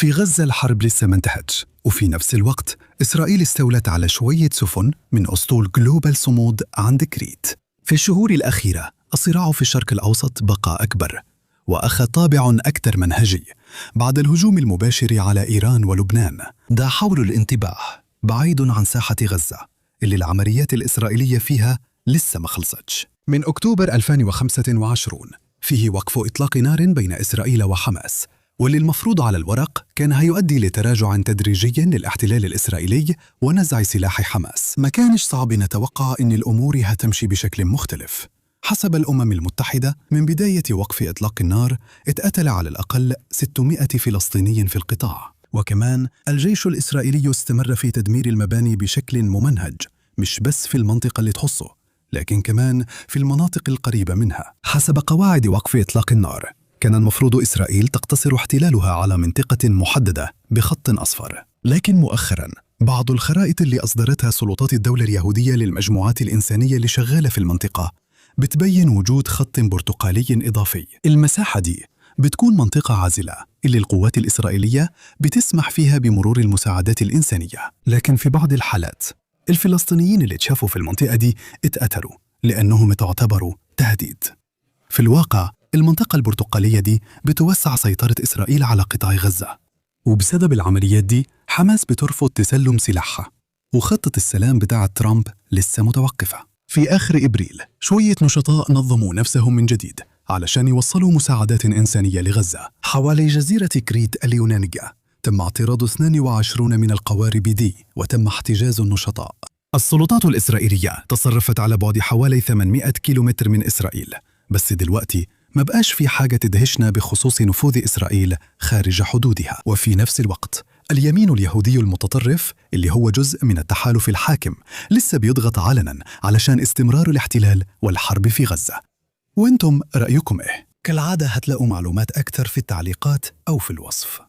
في غزة الحرب لسه ما انتهتش، وفي نفس الوقت إسرائيل استولت على شوية سفن من أسطول جلوبال صمود عند كريت. في الشهور الأخيرة الصراع في الشرق الأوسط بقى أكبر وأخذ طابع أكثر منهجي بعد الهجوم المباشر على إيران ولبنان. ده حول الانتباه بعيد عن ساحة غزة اللي العمليات الإسرائيلية فيها لسه ما خلصتش. من أكتوبر 2025 فيه وقف إطلاق نار بين إسرائيل وحماس، واللي المفروض على الورق كان هيؤدي لتراجع تدريجي للاحتلال الإسرائيلي ونزع سلاح حماس. ما كانش صعب نتوقع إن الأمور هتمشي بشكل مختلف. حسب الأمم المتحدة، من بداية وقف إطلاق النار اتقتل على الأقل 600 فلسطيني في القطاع. وكمان الجيش الإسرائيلي استمر في تدمير المباني بشكل ممنهج، مش بس في المنطقة اللي تخصه، لكن كمان في المناطق القريبة منها. حسب قواعد وقف إطلاق النار، كان المفروض إسرائيل تقتصر احتلالها على منطقة محددة بخط أصفر، لكن مؤخراً بعض الخرائط اللي أصدرتها سلطات الدولة اليهودية للمجموعات الإنسانية اللي شغالة في المنطقة بتبين وجود خط برتقالي إضافي. المساحة دي بتكون منطقة عازلة اللي القوات الإسرائيلية بتسمح فيها بمرور المساعدات الإنسانية، لكن في بعض الحالات الفلسطينيين اللي اتشافوا في المنطقة دي اتقتلوا لأنهم تعتبروا تهديد. في الواقع المنطقة البرتقالية دي بتوسع سيطرة إسرائيل على قطاع غزة، وبسبب العمليات دي حماس بترفض تسلم سلاحها، وخطة السلام بتاعة ترامب لسه متوقفة. في آخر إبريل شوية نشطاء نظموا نفسهم من جديد علشان يوصلوا مساعدات إنسانية لغزة. حوالي جزيرة كريت اليونانية تم اعتراض 22 من القوارب دي وتم احتجاز النشطاء. السلطات الإسرائيلية تصرفت على بعد حوالي 800 كيلومتر من إسرائيل، بس دلوقتي ما بقاش في حاجة تدهشنا بخصوص نفوذ إسرائيل خارج حدودها. وفي نفس الوقت اليمين اليهودي المتطرف اللي هو جزء من التحالف الحاكم لسه بيضغط علنا علشان استمرار الاحتلال والحرب في غزة. وانتم رأيكم ايه؟ كالعادة هتلاقوا معلومات أكثر في التعليقات أو في الوصف.